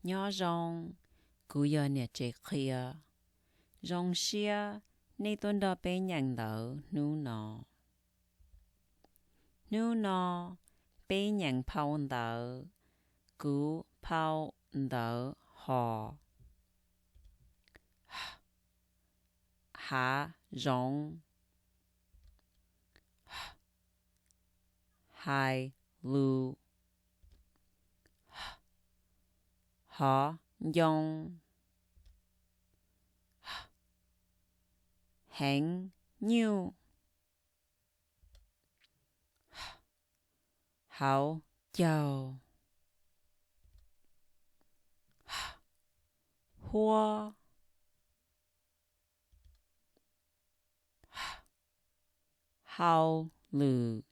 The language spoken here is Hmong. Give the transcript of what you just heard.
Nyob zoo, kuv yog niam tsev qhia. Zoo siab nej tuaj nrog peb nyeem ntawv hnub no. Hnub no peb nyeem phau ntawv, kuv phau ntawv hos. Hav zoov. Hais lus. Hov ncoo. Heev nyuj. Hauv caug. Huab. Hauj lwm.